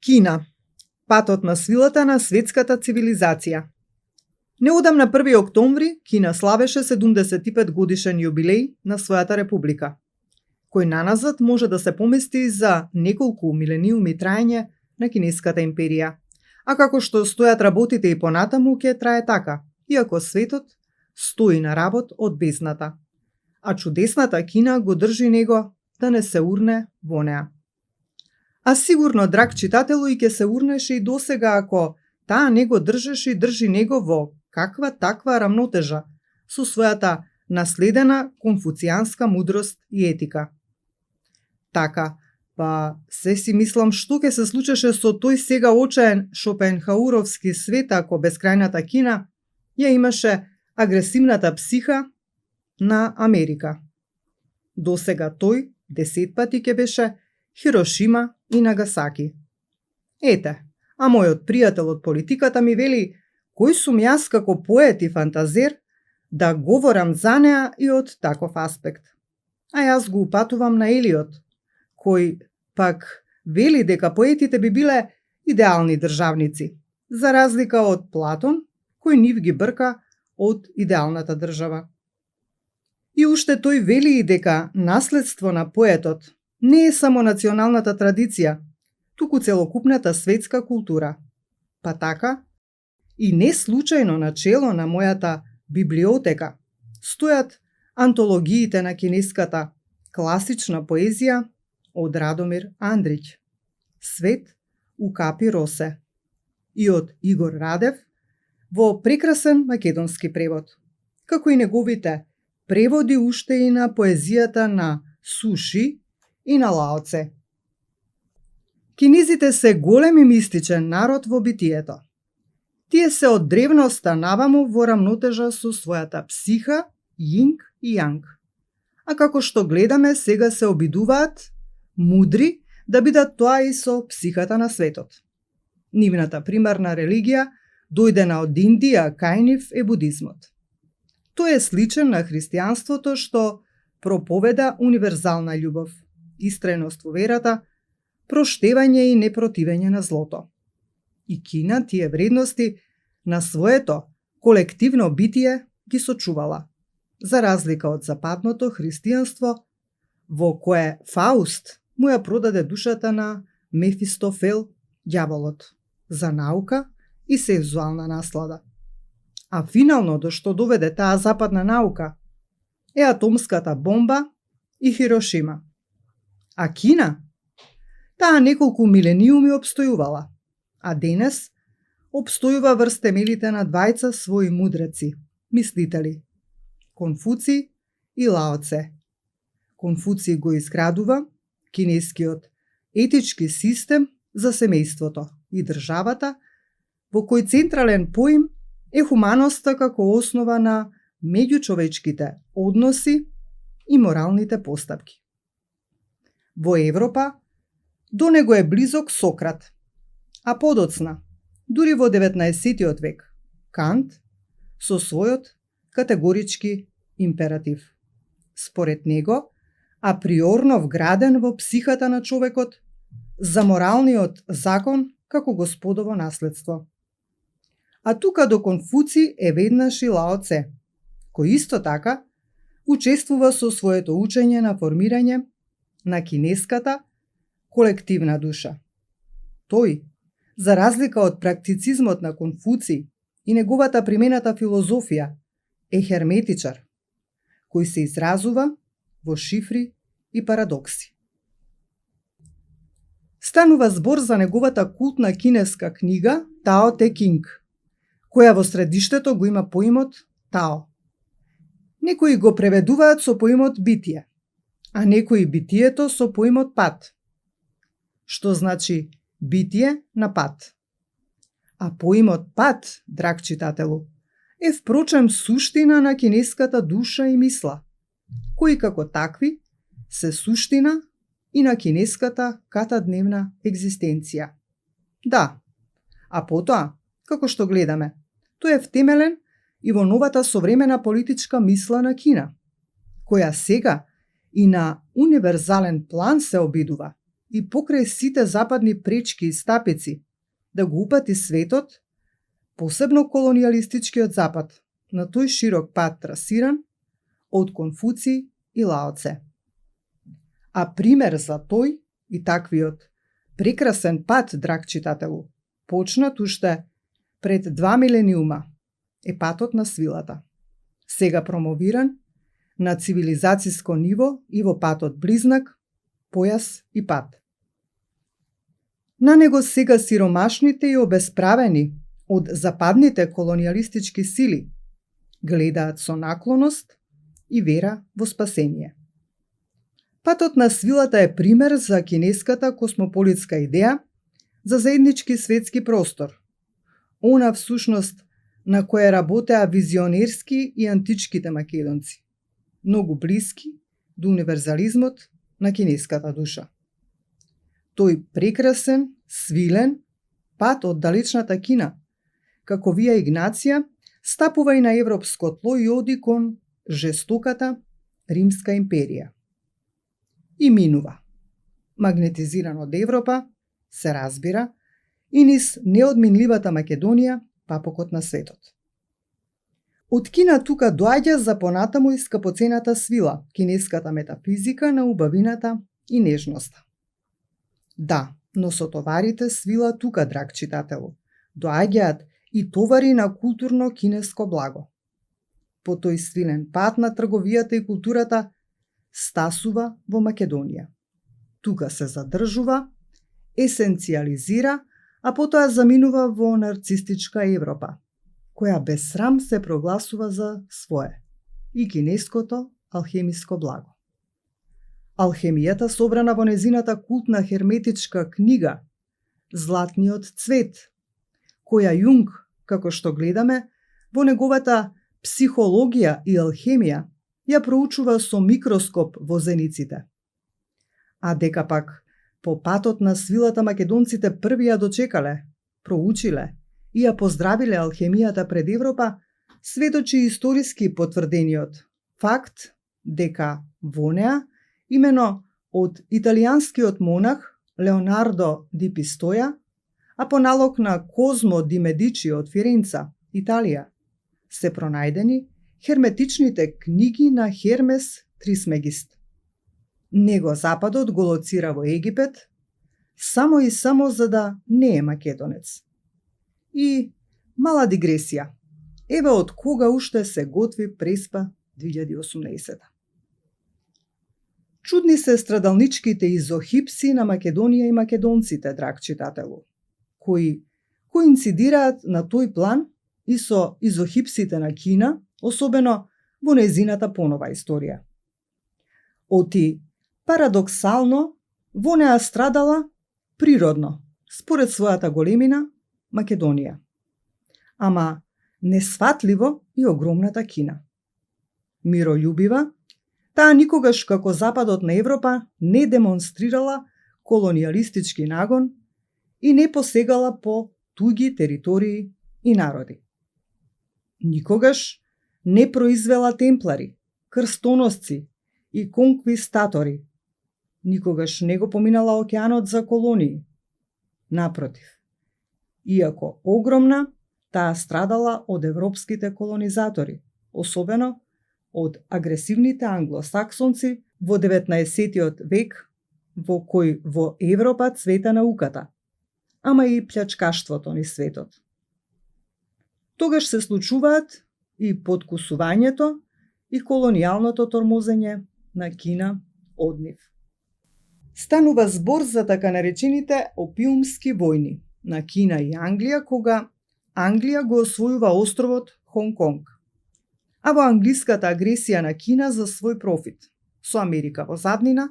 Кина. Патот на свилата на светската цивилизација. Неодамна 1 октомври Кина славеше 75 годишен јубилеј на својата република, кој наназад може да се помести за неколку милениуми траење на кинеската империја. А како што стојат работите и понатаму ќе трае така, иако светот стои на работ од бездната. А чудесната Кина го држи него да не се урне во неа. А сигурно, драг читателу, и ќе се урнеше и досега ако таа не го држеше и држи него во каква таква рамнотежа со својата наследена конфуцијанска мудрост и етика. Така, па се си мислам што ќе се случеше со тој сега очаен шопенхауровски свет ако бескрајната Кина ја имаше агресивната психа на Америка. Досега тој 10 пати ќе беше Хирошима и Нагасаки. Ете, а мојот пријател од политиката ми вели кој сум јас како поет и фантазер да говорам за неа и од таков аспект. А јас го упатувам на Елиот, кој пак вели дека поетите би биле идеални државници, за разлика од Платон, кој нив ги брка од идеалната држава. И уште тој вели и дека наследство на поетот не е само националната традиција, туку целокупната светска култура. Па така, и не случајно на чело на мојата библиотека стојат антологиите на кинеската класична поезија од Радомир Андрич, Свет у капи росе, и од Игор Радев во прекрасен македонски превод, како и неговите преводи уште и на поезијата на Суши и на Лаоце. Кинезите се голем и мистичен народ во битието. Тие се од древноста наваму во рамнотежа со својата психа, јинг и јанг. А како што гледаме, сега се обидуваат мудри да бидат тоа и со психата на светот. Нивната примарна религија дојдена од Индија, кај нив е будизмот. Тој е сличен на христијанството што проповеда универзална љубов, истреност во верата, проштевање и непротивење на злото. И Кина тие вредности на своето колективно битие ги сочувала, за разлика од западното христијанство, во кое Фауст му ја продаде душата на Мефистофел, ѓаволот, за наука и сексуална наслада. А финално до што доведе таа западна наука е атомската бомба и Хирошима. А Кина? Таа неколку милениуми обстојувала, а денес обстојува врз темелите на двајца своји мудреци, мислители, Конфуци и Лаоце. Конфуци го изградува кинескиот етички систем за семејството и државата, во кој централен поим е хуманоста како основа на меѓучовечките односи и моралните постапки. Во Европа до него е близок Сократ, а подоцна, дури во 19 век, Кант со својот категорички императив. Според него, априорно вграден во психата на човекот, за моралниот закон како господово наследство. А тука до Конфуци е веднаш и Лаоце, кој исто така учествува со своето учење на формирање на кинеската колективна душа. Тој, за разлика од практицизмот на Конфуци и неговата примената филозофија, е херметичар, кој се изразува во шифри и парадокси. Станува збор за неговата култна кинеска книга Тао Те Кинг, која во средиштето го има поимот Тао. Некои го преведуваат со поимот битие, а некои битието со поимот пат, што значи битие на пат. А поимот пат, драг читателу, е впрочем суштина на кинеската душа и мисла, кои како такви се суштина и на кинеската катадневна екзистенција. Да, а потоа, како што гледаме, тој е втемелен и во новата современа политичка мисла на Кина, која сега и на универзален план се обидува и покрај сите западни пречки и стапици да го упати светот, посебно колонијалистичкиот запад, на тој широк пат трасиран од Конфуци и Лао Це. А пример за тој и таквиот прекрасен пат, драг читателу, почнат уште пред 2 милениума, е патот на свилата, сега промовиран на цивилизацијско ниво и во патот близнак, појас и пат. На него сега сиромашните и обесправени од западните колонијалистички сили гледаат со наклоност и вера во спасение. Патот на свилата е пример за кинеската космополитска идеја за заеднички светски простор, она всушност на која работеа визионерски и античките македонци, многу блиски до универзализмот на кинеската душа. Тој прекрасен, свилен пат од далечната Кина, како Вија Игнација, стапува и на европско тло и оди кон жестоката Римска империја. И минува, магнетизиран од Европа, се разбира, и низ неодминливата Македонија, папокот на светот. Од Кина тука доаѓа за понатаму и скапоцената свила, кинеската метафизика на убавината и нежноста. Да, но со товарите свила тука, драг читателу, доаѓаат и товари на културно кинеско благо. По тој свилен пат на трговијата и културата стасува во Македонија. Тука се задржува, есенцијализира, а потоа заминува во нарцистичка Европа, која без срам се прогласува за свое и кинеското алхемиско благо. Алхемијата собрана во незината култна херметичка книга Златниот цвет, која Јунг, како што гледаме, во неговата психологија и алхемија ја проучува со микроскоп во зениците. А дека пак по патот на свилата македонците први ја дочекале, проучиле и ја поздравиле алхемијата пред Европа, сведочи историски потврдениот факт дека во неа, имено од италијанскиот монах Леонардо ди Пистоја, а по налог на Козмо ди Медичи од Фиренца, Италија, се пронајдени херметичните книги на Хермес Трисмегист. Него Западот го лоцира во Египет, само и само за да не е македонец. И мала дигресија, еве од кога уште се готви Преспа 2018. Чудни се страдалничките изохипси на Македонија и македонците, драг читателу, кои коинцидираат на тој план и со изохипсите на Кина, особено во незината понова историја. Оти, парадоксално, во неа страдала природно, според својата големина, Македонија. Ама несватливо и огромната Кина. Мирољубива, таа никогаш како Западот на Европа не демонстрирала колонијалистички нагон и не посегала по туги територии и народи. Никогаш не произвела темплари, крстоносци и конквистатори. Никогаш не го поминала океанот за колонии. Напротив, иако огромна, таа страдала од европските колонизатори, особено од агресивните англосаксонци во 19 век, во кој во Европа цвета науката, ама и плячкаштвото низ светот. Тогаш се случуваат и подкусувањето и колонијалното тормозење на Кина од нив. Станува збор за така наречените опиумски војни на Кина и Англија, кога Англија го освојува островот Хонг Конг, а во англиската агресија на Кина за свој профит, со Америка во заднина,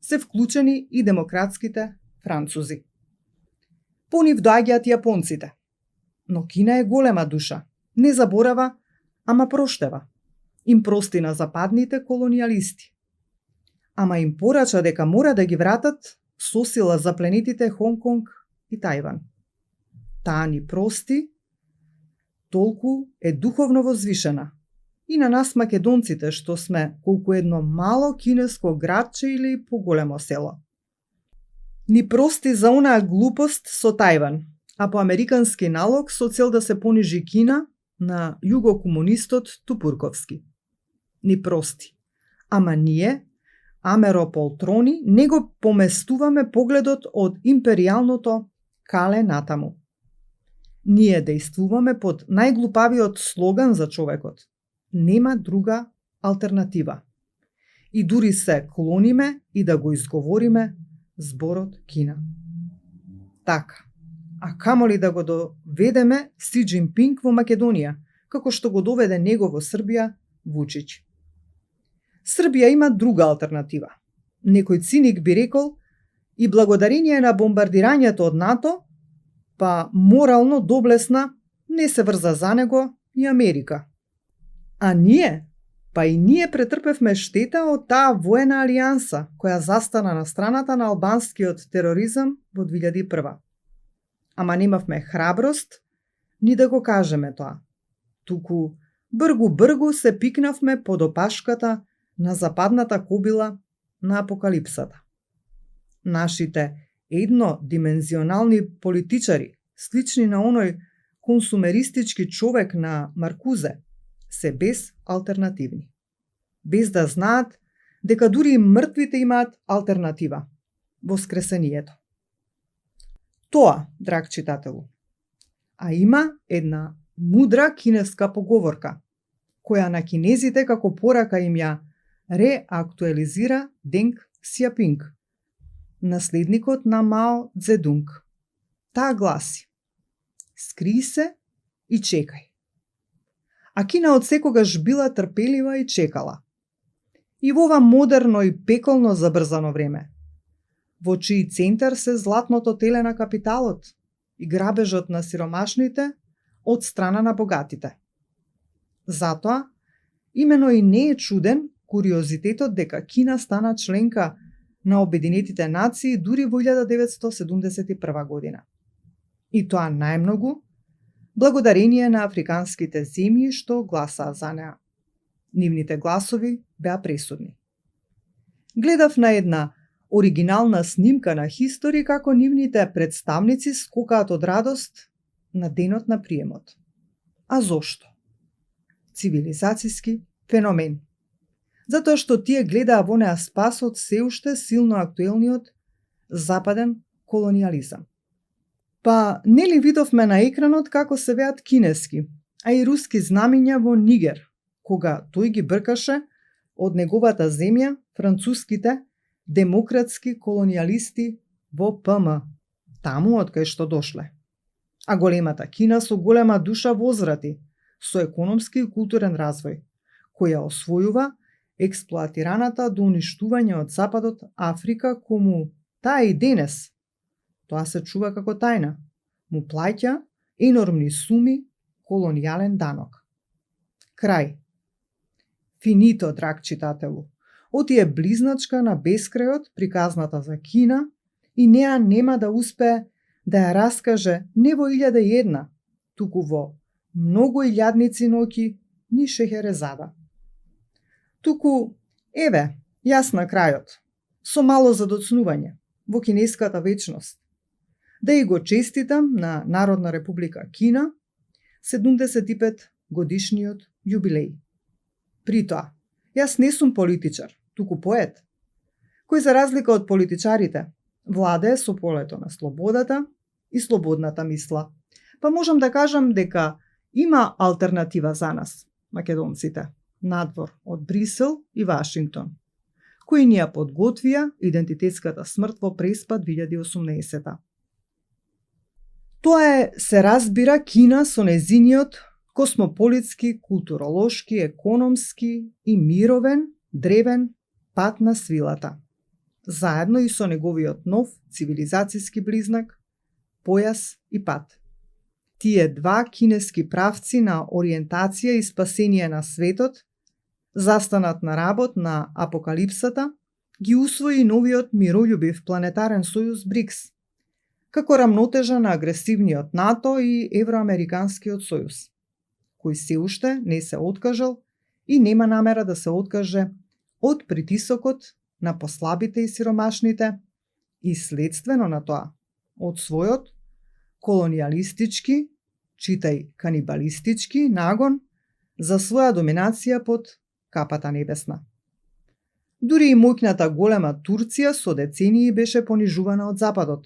се вклучени и демократските французи. По нив доаѓаат јапонците, но Кина е голема душа, не заборава, ама проштева. Им прости на западните колонијалисти. Ама им порача дека мора да ги вратат со сила запленетите Хонг Конг и Тајван. Таа ни прости, толку е духовно возвишена. И на нас македонците, што сме колку едно мало кинеско градче или поголемо село. Ни прости за онаа глупост со Тајван, а по американски налог со цел да се понижи Кина на југокомунистот Тупурковски. Ни прости. Ама ние, амерополтрони, не го поместуваме погледот од империјалното кале натаму. Ние действуваме под најглупавиот слоган за човекот. Нема друга алтернатива. И дури се клониме и да го изговориме зборот Кина. Така, а камоли да го доведеме Си Џинпинг во Македонија, како што го доведе него во Србија Вучич. Србија има друга алтернатива. Некој циник би рекол и благодарение на бомбардирањето од НАТО, па морално доблесна не се врза за него и Америка. А ние, па и ние претрпевме штета од таа воена алијанса која застана на страната на албанскиот тероризам во 2001. Ама немавме храброст ни да го кажеме тоа. Туку бргу се пикнавме под опашката на западната кобила на апокалипсата. Нашите еднодимензионални политичари, слични на оној консумеристички човек на Маркузе, се без алтернативни. Без да знаат дека дури и мртвите имаат алтернатива – воскресението. Тоа, драг читателу. А има една мудра кинеска поговорка, која на кинезите како порака им ја реактуализира Денг Сјапинг, наследникот на Мао Цзедунг. Таа гласи: скри се и чекај. А Кина од секогаш била трпелива и чекала. И во ова модерно и пеколно забрзано време, во чиј центар се златното теле на капиталот и грабежот на сиромашните од страна на богатите. Затоа, имено и не е чуден куриозитетот дека Кина стана членка на Обединетите нации дури во 1971 година. И тоа најмногу благодарение на африканските земји што гласаа за неа. Нивните гласови беа пресудни. Гледав на една оригинална снимка на Хистори како нивните представници скокаат од радост на денот на приемот. А зошто? Цивилизацијски феномен. Затоа што тие гледаа во неа спас од се уште силно актуелниот западен колониализам. Па нели видовме на екранот како се веат кинески, а и руски знамиња во Нигер, кога тој ги бркаше од неговата земја француските демократски колониалисти во ПМ, таму од кај што дошле. А големата Кина со голема душа возврати, со економски и културен развој, која освојува експлоатираната до уништување од Западот Африка, кому таа и денес, тоа се чува како тајна, му плаќа енормни суми колонијален данок. Крај. Финито, драг читателу. Оти е близначка на бескрајот приказната за Кина и неа нема да успее да ја раскаже не во 1001, туку во многу илјадници ноќи ни Шехерезада. Туку, еве, јас на крајот, со мало задоцнување, во кинеската вечност, да и го честитам на Народна република Кина 75 годишниот јубилеј. При тоа, јас не сум политичар, туку поет, кој за разлика од политичарите, владее со полето на слободата и слободната мисла. Па можам да кажам дека има алтернатива за нас, македонците, надвор од Брисел и Вашингтон, кои ни ја подготвија идентитетската смрт во Преспа 2018. Тоа е, се разбира, Кина со незиниот космополитски, културолошки, економски и мировен, древен пат на свилата, заедно и со неговиот нов цивилизацијски близнак, појас и пат. Тие два кинески правци на ориентација и спасение на светот, застанат на работ на апокалипсата, ги усвои новиот мирољубив планетарен сојуз БРИКС, како рамнотежа на агресивниот НАТО и Евроамериканскиот сојуз, кој се уште не се откажал и нема намера да се откаже од притисокот на послабите и сиромашните, и следствено на тоа, од својот колонијалистички, читај канибалистички нагон за своја доминација под капата небесна. Дури и моќната голема Турција со децении беше понижувана од Западот,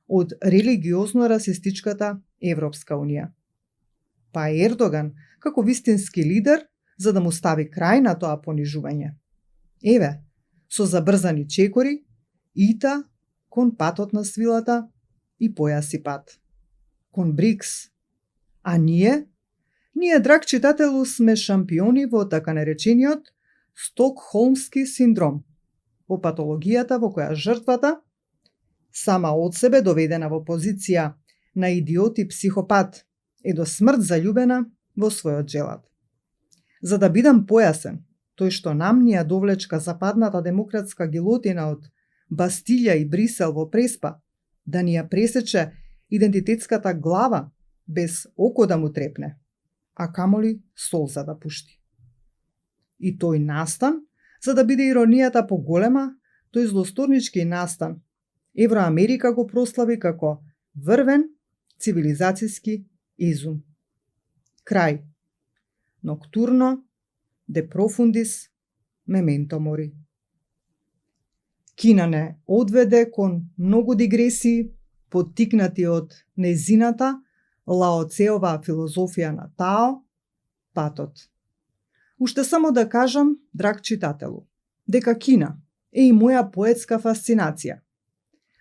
од религиозно-расистичката Европска унија. Па Ердоган, како вистински лидер, за да му стави крај на тоа понижување. Еве, со забрзани чекори, ита кон патот на свилата и појаси пат. Кон БРИКС. А ние, драг читателу, сме шампиони во така наречениот Стокхолмски синдром, во патологијата во која жртвата, сама од себе доведена во позиција на идиот и психопат, е до смрт заљубена во својот желат. За да бидам појасен, тој што нам ни ја довлечка западната демократска гилотина од Бастилја и Брисел во преспа, да ни ја пресече идентитетската глава без око да му трепне, а камоли солза да пушти. И тој настан, за да биде иронијата поголема, тој злосторнички настан, Евроамерика го прослави како врвен цивилизацијски изум. Крај. Ноктурно, де профундис, мементо мори. Кина не одведе кон многу дигресии, поттикнати од незината лаоцеова филозофија на Тао, патот. Уште само да кажам, драг читателу, дека Кина е и моја поетска фасцинација,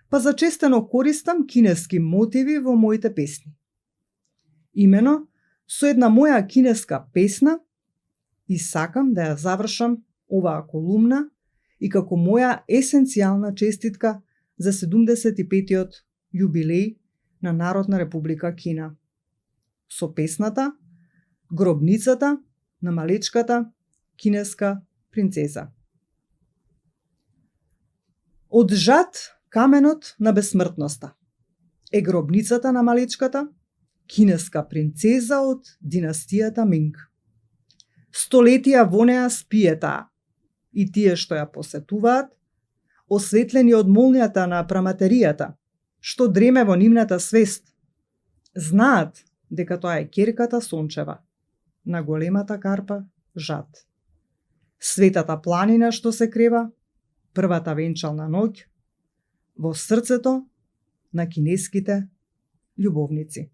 па зачестено користам кинески мотиви во моите песни. Имено, со една моја кинеска песна и сакам да ја завршам оваа колумна и како моја есенцијална честитка за 75-тиот јубилеј на Народна република Кина. Со песната Гробницата на малечката кинеска принцеза. Од жад каменот на бесмртноста е гробницата на малечката кинеска принцеза од династијата Минг. Столетија во неа спие таа, и тие што ја посетуваат, осветлени од молнијата на праматеријата, што дреме во нивната свест, знаат дека тоа е ќерката Сончева, на големата карпа Жад. Светата планина што се крева, првата венчална ноќ, во срцето на кинеските љубовници.